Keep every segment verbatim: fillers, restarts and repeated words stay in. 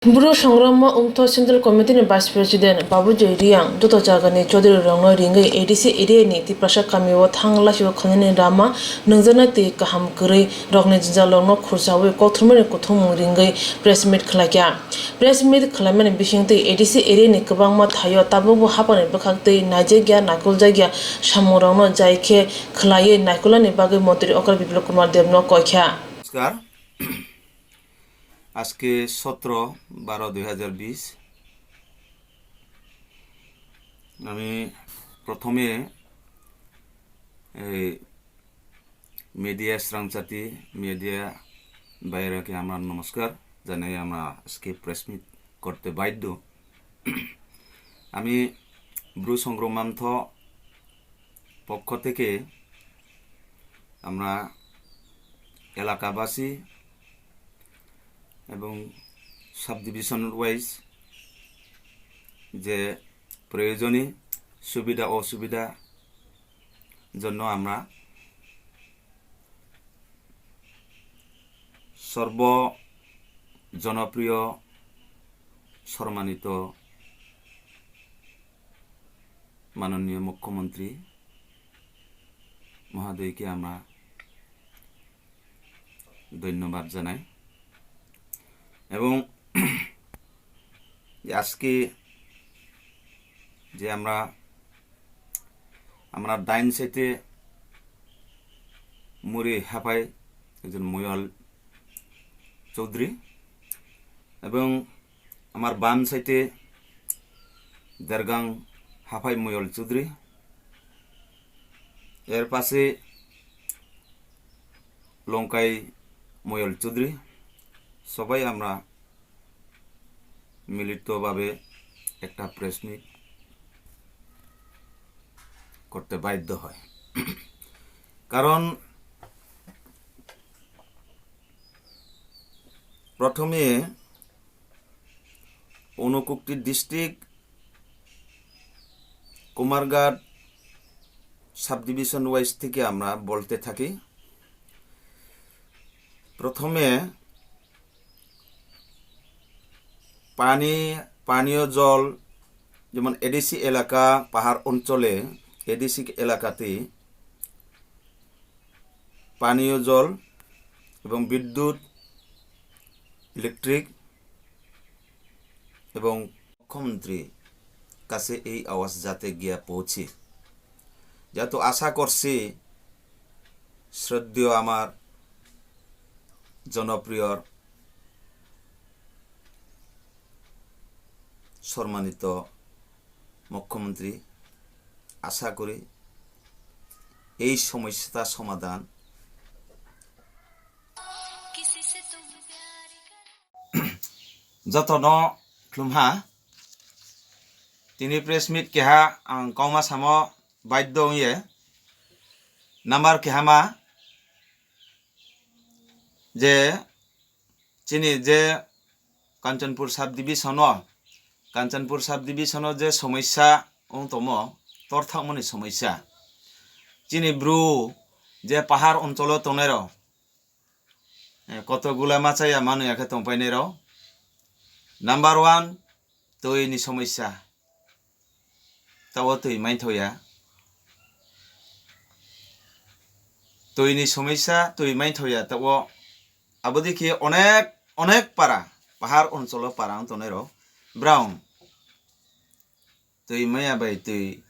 Bru songrongma wngtho Central Committee ni Vice President Babujoy Reang joto jagani Chaudhary rokno ringwi A D C area ni Tiprasa kamio thang laisio khlainani rama nungjaknai twi kaham kwrwi rokni jwnjalrokno khursaui kothomani kuthumung ringwi press meet khlaikha. Press meet khlaimani bisingtwi A D C area ni kwbangma thaio tabukbo haphangni bwkhaktwi naijakya naikoljakya samungrokno jai khe khlaiwi naikolnani bagwi Montri Okra Biplab Kumar Debno koikha. নমস্কার। আজকে সতেরো বারো দুই হাজার বিশ। আমি প্রথমে এই মিডিয়া স্রাংচাতি, মিডিয়া বাইরাকে আমার নমস্কার জানাই। আমরা আজকে প্রেস মিট করতে বাধ্য। আমি ব্রু সংগ্রামান্থ পক্ষ থেকে আমরা এলাকাবাসী এবং সাব ডিভিশন ওয়াইজ যে প্রয়োজনীয় সুবিধা অসুবিধা জন্য আমরা সর্ব জনপ্রিয় সম্মানিত মাননীয় মুখ্যমন্ত্রী মহোদয়কে আমরা ধন্যবাদ জানাই। এবং যে আজকে যে আমরা, আমরা ডাইন সাইডে মুড়ি হাফাই একজন ময়ল চৌধুরী এবং আমার বাম সাইডে দেরগাং হাফাই ময়ল চৌধুরী, এর পাশে লঙ্কাই ময়ল চৌধুরী, সবাই আমরা মিলিতভাবে একটা প্রেস মিট করতে বাধ্য হয়। কারণ প্রথমে ঊনকোটি ডিস্ট্রিক্ট কুমারঘাট সাব ডিভিশন ওয়াইজ থেকে আমরা বলতে থাকি। প্রথমে পানি, পানীয় জল, যেমন এডিসি এলাকা, পাহাড় অঞ্চলে এডিসি এলাকাতে পানীয় জল এবং বিদ্যুৎ, ইলেকট্রিক এবং মুখ্যমন্ত্রী কাছে এই আওয়াজ যাতে গিয়া পৌঁছে। যাতে আশা করছি শ্রদ্ধেয় আমার জনপ্রিয় সম্মানিত মুখ্যমন্ত্রী, আশা করি এই সমস্যাটা সমাধান jotono khlumha. Tini press meet keha ang kauma samo baiddo wngye number kehama je chini je Kanchanpur sub division o, Kanchanpur sub division o je somosya wng tongmo, torthakmani somosya. Chini bru je pahar oncholo tongnairok, eh, koto gula machaya manwi akhe tongpainairok. Number one, twi ni somosya. Tabo twi maithoya. Twi ni somosya, twi maithoya tabo. Abodi khe onek, onek para, pahar oncholo para wng tongnairok. Brown. Twi maya bai twi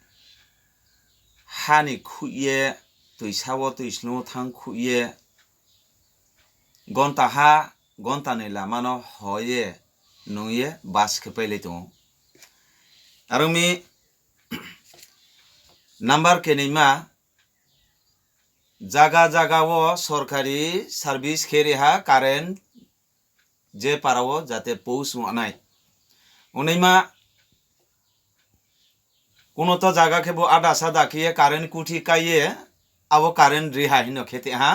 hani khuye, twi sao twi slo thang khuye, gonta ha, gonta ni lama no hoye, nungye bus khe pailai tongo. Aroni number kenima, jaga jaga o sorkari service khe riha current je para o jate post wanai. Onaima kuno to jaga khe bo ada sada khe current kuthi kaiye abo current riha hino khete ha.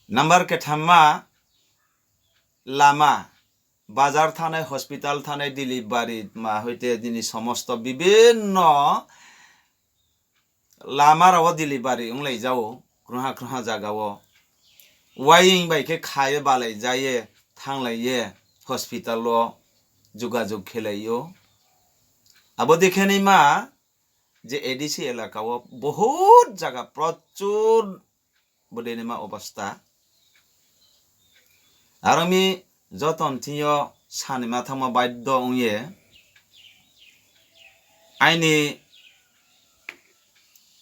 Number kethamma lama, bazar thanai, hospital thanai, delivery ma hoite nini somosto bibinno lama rao delivery wnglaijao, kroha kroha jaga o. Waying bai khe khaye balai jaye, thanglaiye hospital o jugajug khelaio. Abo dekhenima je A D C elaka o bohut jaga prochur bwdinima obostha. Aro mi joton thingyo sanima thangma baiddo wngye aini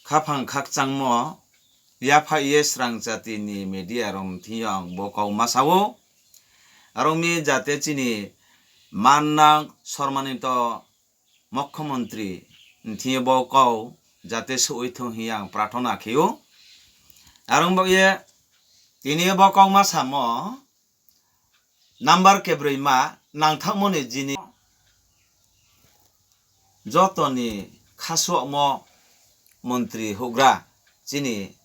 khaphang khakchangmo yaphaiye srang jatini media rok thingyo ang bo kau ma sao. Aro mi jate chini mannang sormanito Mukhyamantri thingyo bo kau jate suwi thung hiya ang prarthana khio. Aro wngbaye tini bo kau ma samo number kebrwi ma nangthakmoni jini jotoni khasuakmo montri hugra chini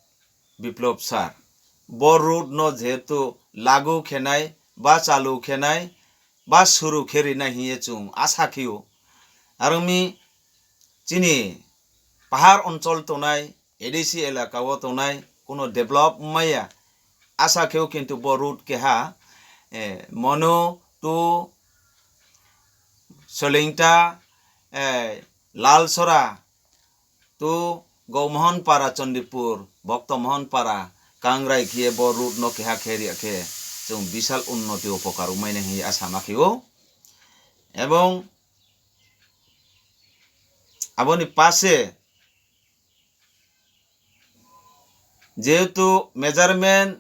Biplop sir. Bo route no jehetu lagu khenai, ba chalu khenai, ba suru khe rinai hiye chwng asa khio. Arongmi chini pahar onchol tonai, A D C elaka o tonai, kuno develop maya asa khio, kintu bo route keha, eh, Manu to Solingta, eh, Lalsora to Gaumohon Para, Chandipur, Bhakta Mohon Para, Kangrai khiye bo route no keha khe ria khe chwng bisal unnoti upokar wngmani hinwi asa ma khio. Ebong aboni pase jehetu measurement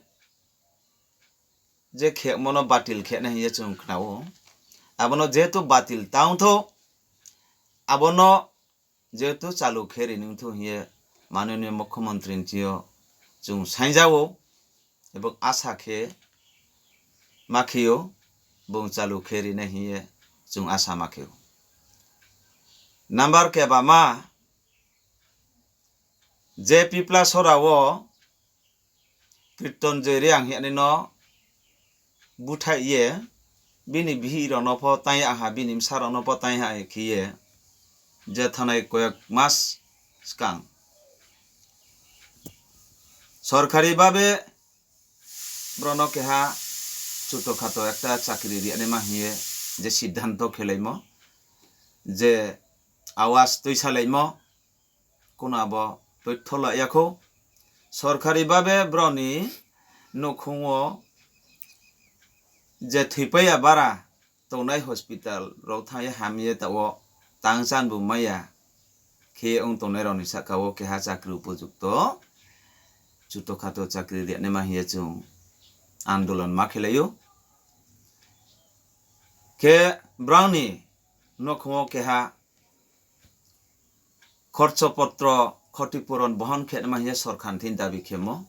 je khekmano batil khena hinye chwng khnao, abono jehetu batil tangtho, abono jehetu chalu khe rinwngtho hinye manoniyo mukhyamantri ni thio chwng sainjao, ebong asa khe ma khio, bung chalu khe rinai hinye chwng asa ma khio. Number kebama je Pipla sorao Kirton Joy Reang hinwi no buthai ye, bini bihik rokno pho tang ya ha, bini bwsa rokno pho tang ya ha khiye, je thanai koyek mas swkang sorkari babe borokno keha chuto khato ekta chakri riyani ma hiye je siddhanto khelaimo, je awas twi salaimo, kuno abo toitho la yakho. Sorkari babe broni nukhungo je thwipaiya bara tongnai hospital rok thangye hamye tao tangchan bo maya khe wng tongnai rokni saka o keha chakri upojukto chuto khato chakri riyani ma hiye chwng andolon ma khelaio. Khe broni nukhungo keha khorcho potro khoti puron bohon khe ma hiya sorkar thini dabi khemo.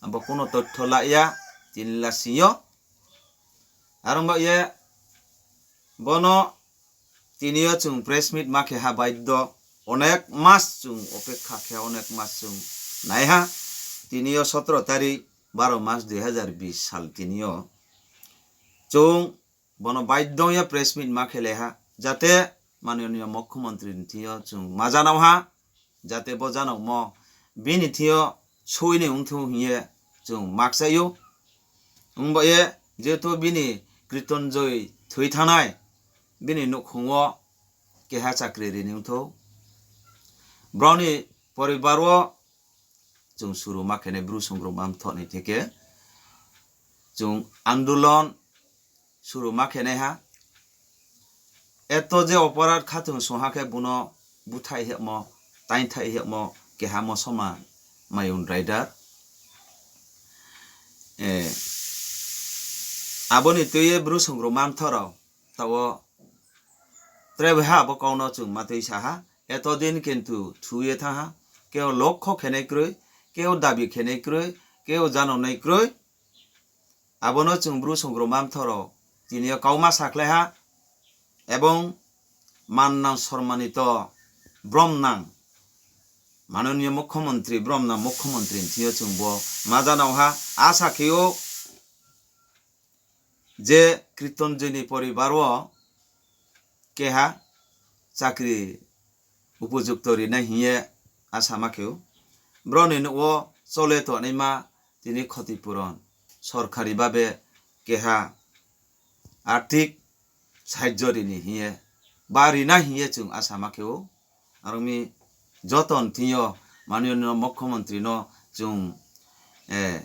Abo kuno totho la ya, tini la singyo. Arong ba ye bono tiniyo chwng press meet ma khe ha baiddo, onek mas chwng opekha khe, onek mas chwng nai ha. Tiniyo sotro tarik baro mas dui hazar bis sal tiniyo chwng bono baiddo ya press meet ma khe le ha, jate manoniyo mukhyamantri ni thio chwng ma janao ha, jate bo janokmo bini thio suini wngthu hiye chwng makchaio. Wngba ye jehetu bini Kirton Joy thwi thanai, bini nukhungo keha chakri rini wngthu. Broni poribar o chwng suru ma khenai, bru songro ma mthoni theke chwng andolon suru ma khenai ha. Eto je oporad khatung songha khe buno buthai hemo, tainthai hemo, keha mosoma mayung raidar. Eh, aboni twiwi bru songro ma mthorok tao tre bai ha abo kauno chwng ma twi saha. Eto din kintu thuye thaha, keo lokho khenai kroi, keo dabi khenai kroi, keo janonai kroi. Abono chwng bru songro ma mthorok tiniyo kauma sakhlaiha, ebong mannang sormanito bromnang manoniyo mukhyamantri, bromnang mukhyamantri ni thio chwng bo ma janao ha. Asa kheo je Kirton Joy ni poribar o keha chakri upojukto rinai hiye asa ma kheo. Broni nugo chole tongnai ma tini khoti puron sorkari babe keha arthik sahajyo rini hiye ba rina hiye chwng asa ma khe o. Arokni joto ni thing yo manwino mukhyamantri no chwng, eh,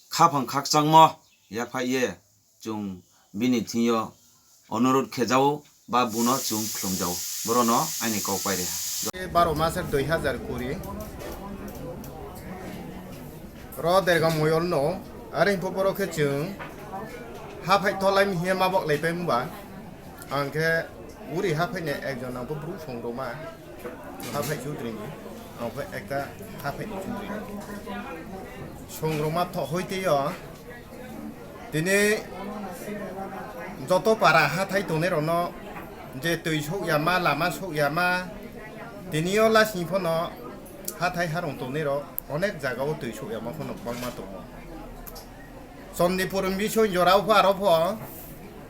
khaphang khakchangmo yaphai ye chwng bini thing yo onurod khe jao ba buno chwng khlum jao. Boro no aini kok pai reha. Baro maser dui hazar kuri. Ro derga moyol no, are himpo boro khe chwng haphai tholai mi hiya mabok lai pai mba. Ang khe uri haphai ne ekjon ang bo bru song roma. Haphai chudri ni, ang bo ekta haphai ni chudri. Song roma tho hoi te yo. Tini joto para hathai tongnai rokno je twi sok ya ma, lama sok ya ma, tini o lasing phano hathai harong tongnai rok onek jaga o twi sok ya ma phano kwbangma tongo. Chondipur bisoi jora o pho aro pho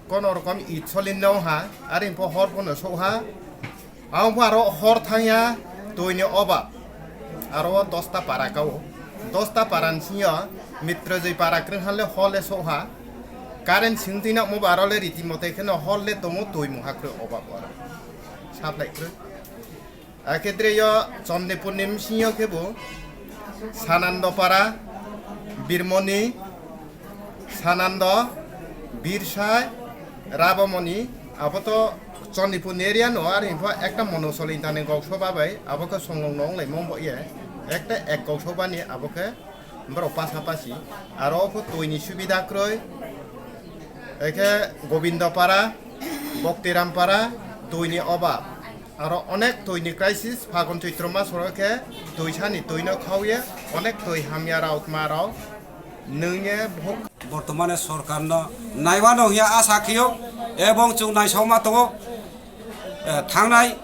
kono rokom it solin no ha, are pho hor phano sok ha. Ang pho aro hor thangya twi ni obab. Aro dosta para kao. Dosta para ni singyo Mitrajoi para kwrwng hale hor le sokha. Current singtwi nokmo ba aro le riti mote kheno hor le tongo twi mungha kwrwi obab aro. Supply kwrwi. Akhe tre yo Chondipur ni bisingyo khe bo Sanando para, Birmoni, Sanando, Birsai, Rabomoni, abo to Chondipur ni area no, are himpo ekta mono soli tani goksoba bai, abo khe songlong no wnglai mong bo ye, ekta ek goksoba ni abo khe borok pasapasi, aro pho twi ni subida kwrwi, ekhe Gobindo para, Boktiram para, twi ni obab, aro onek twi ni crisis, Phagun Choitro mas oro khe twi sani twi no khao ye, onek twi hamya rok ma rok nwng ye bohuk. Bortomane sorkarno naiwano hiya asa khiyo ebong chwng naisokma tongo. Eh, thangnai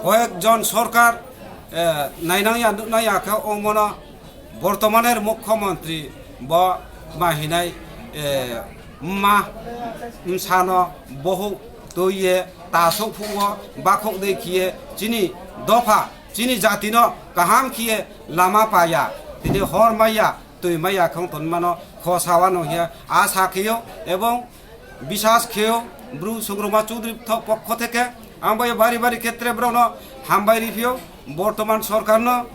koyekjon sorkar, eh, nainangya nuknaya khe ongmono bortomaner mukhyamantri bo ma hinai, eh, ma bwsano bohuk twiye tasok phugo bakhok dei khiye chini dopha chini jatino kaham khiye lama paya tini hor maya twi maya khong tonmano khosawano hiya asa khiyo ebong bisas kheo bru Songrongma Chudri pokho theke ang bai bari bari khetre borokno hambai riphio bortoman sorkarno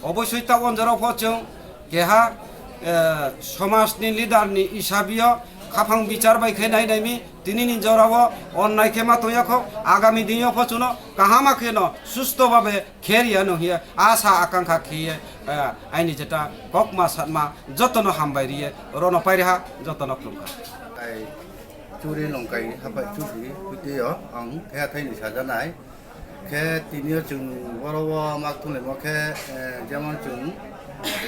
obosoi ta onjorao pho chwng keha, eh, somajni leader ni isabio khaphang bichar bai khe nai naimi tinini jorao onnai khe ma tongya kho agami dinyo pho chwngno kahama kheno susto babe kheria no hiya asa akangkha khiye, eh, aini jeta kokma satma jotono hambai riye rono pairiha jotono khulumkha. Ai churi nongkai hapai churi putio ang khe thaini sajanai khe tinio chwng boro o mak thunglaimo khe, eh, jemon chwng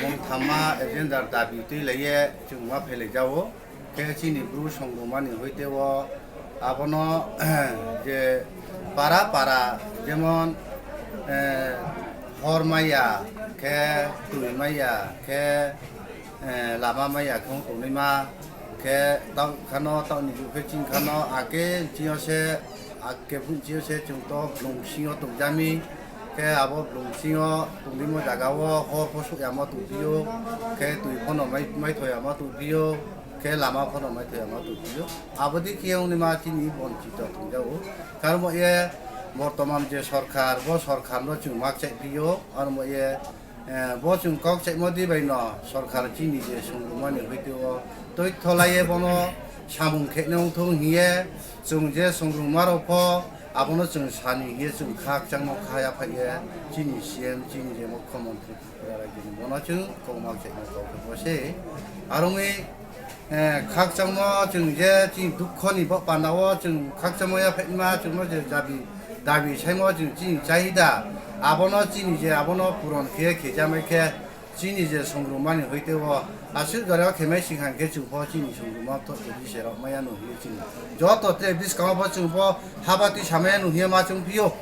mung thamma agenda dabi twi laiye chwng ma phelai jao. Khe chini bru songdongmani hoite o abono je para para jemon, eh, hor maya khe twi maya khe, eh, lama maya khe wng tongnaima khe taoh khano taoh ni jukhe chini khano ake chini se Ake phunchio se chwng to blong bisingo tongjami, khe abo blong bisingo tongdimo jaga o hor pho suk yamo tongphio, khe twi phono mai, mai thoi yamo tongphio, khe lama phono mai thoi yamo tongphio. Abodi khe wngni ma chini bonchito tongjago. Karon bo ye bortoman je sorkar, bo sorkar no chwng mak chai phio, aro bo ye Eh, bo chwng kok chaimo di bai no sorkar chini je swngrwmani hoite o twi tholai ye bono samung khe nang thung hiye chwng je swngrwma rok pho abono chwng sani hiye chwng khakchangno kha ya phai ye chini C M chini je mukhyamantri Tripura rajyoni bono chwng kok mak chaimo kok khe bo se aroni Eh, khakchangmo chwng je chini dukho ni bo panda o chwng khakchangmo ya phaima chwngno je dabi, dabi saimo chwng chini chahida abono chini je abono puron khe khe jamai khe chini je songrumani hoite o aswk jora o khemai sing khe chwng pho chini songruma to twi se rok maya no hwi chini joto te bwskango pho chwng pho habati samaya no hwi ma chwng phio.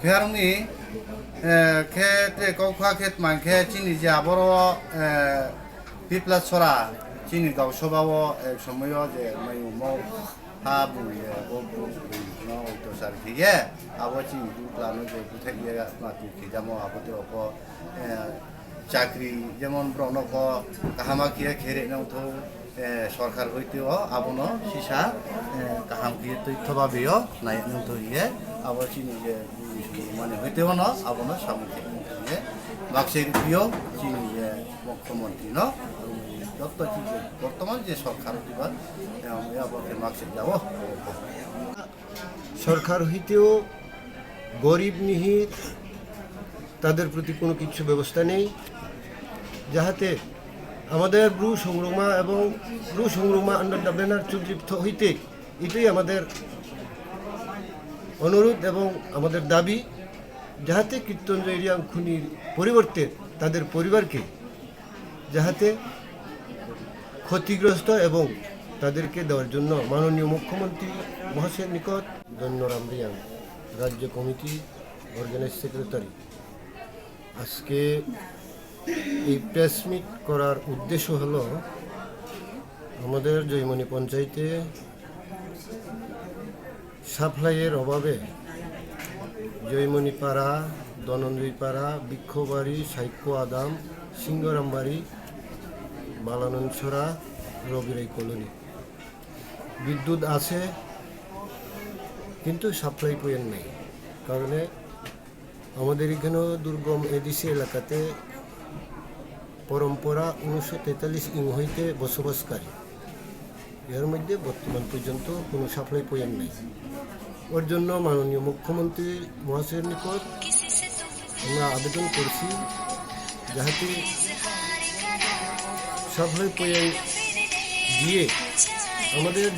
Khe aroni, eh, khe tre kok kha khe tma khe chini je aboro, eh, Pipla Sora chini Gausoba o ek somoyo je mayung mo ha bung ye bo bung no oitosar khe ye abo chini Pipla no je buthai ye ma tu khe jamo abo te opo, eh, chakri jemon borok no pho kahama khe khere nang tho. Eh, sorkar hoiteo abono sisa, eh, kaham khe twi thoba beyo nai nung to ye abo chini je mane hoiteo no abono samung khe ye bakse ripio chini je mukhyamantri no jotto chini bortoman je sorkar hoiteba, eh, abo khe bakse jao. সরকার হইতেও গরিব মিহির তাদের প্রতি কোনো কিছু ব্যবস্থা নেই, যাহাতে আমাদের ব্রু সংগ্রামা এবং ব্রু সংগ্রামা আন্ডার দ্য ব্যানার চুদ্রিপ্ত হইতে এটাই আমাদের অনুরোধ এবং আমাদের দাবি, যাহাতে কীর্তনজয় রিয়াং খুনির পরিবর্তে তাদের পরিবারকে যাহাতে ক্ষতিগ্রস্ত এবং তাদেরকে দেওয়ার জন্য মাননীয় মুখ্যমন্ত্রী মহাশয়ের নিকট ধন্য রামরিয়াং রাজ্য কমিটি অর্গানাইজ সেক্রেটারি। আজকে এই প্রেস মিট করার উদ্দেশ্য হলো আমাদের জয়মণি পঞ্চায়েতে সাপ্লাইয়ের অভাবে জয়মণিপাড়া, ধনঞ্জয়পাড়া, বৃক্ষবাড়ি, সাইকো আদাম, সিংহরামবাড়ি, বালানন্দছড়া, রবিরাই কলোনি বিদ্যুৎ আছে, কিন্তু সাপ্লাই পয়েন্ট নেই। কারণে আমাদের এখানেও দুর্গম এডিসি এলাকাতে পরম্পরা উনিশশো তেতাল্লিশ ইং হইতে বসবাসকারী। এর মধ্যে বর্তমান পর্যন্ত কোনো সাপ্লাই পয়েন্ট নেই। ওর জন্য মাননীয় মুখ্যমন্ত্রী মহাশয়ের নিকট আমরা আবেদন করছি, যাহাতে সাপ্লাই পয়েন্ট দিয়ে আমাদের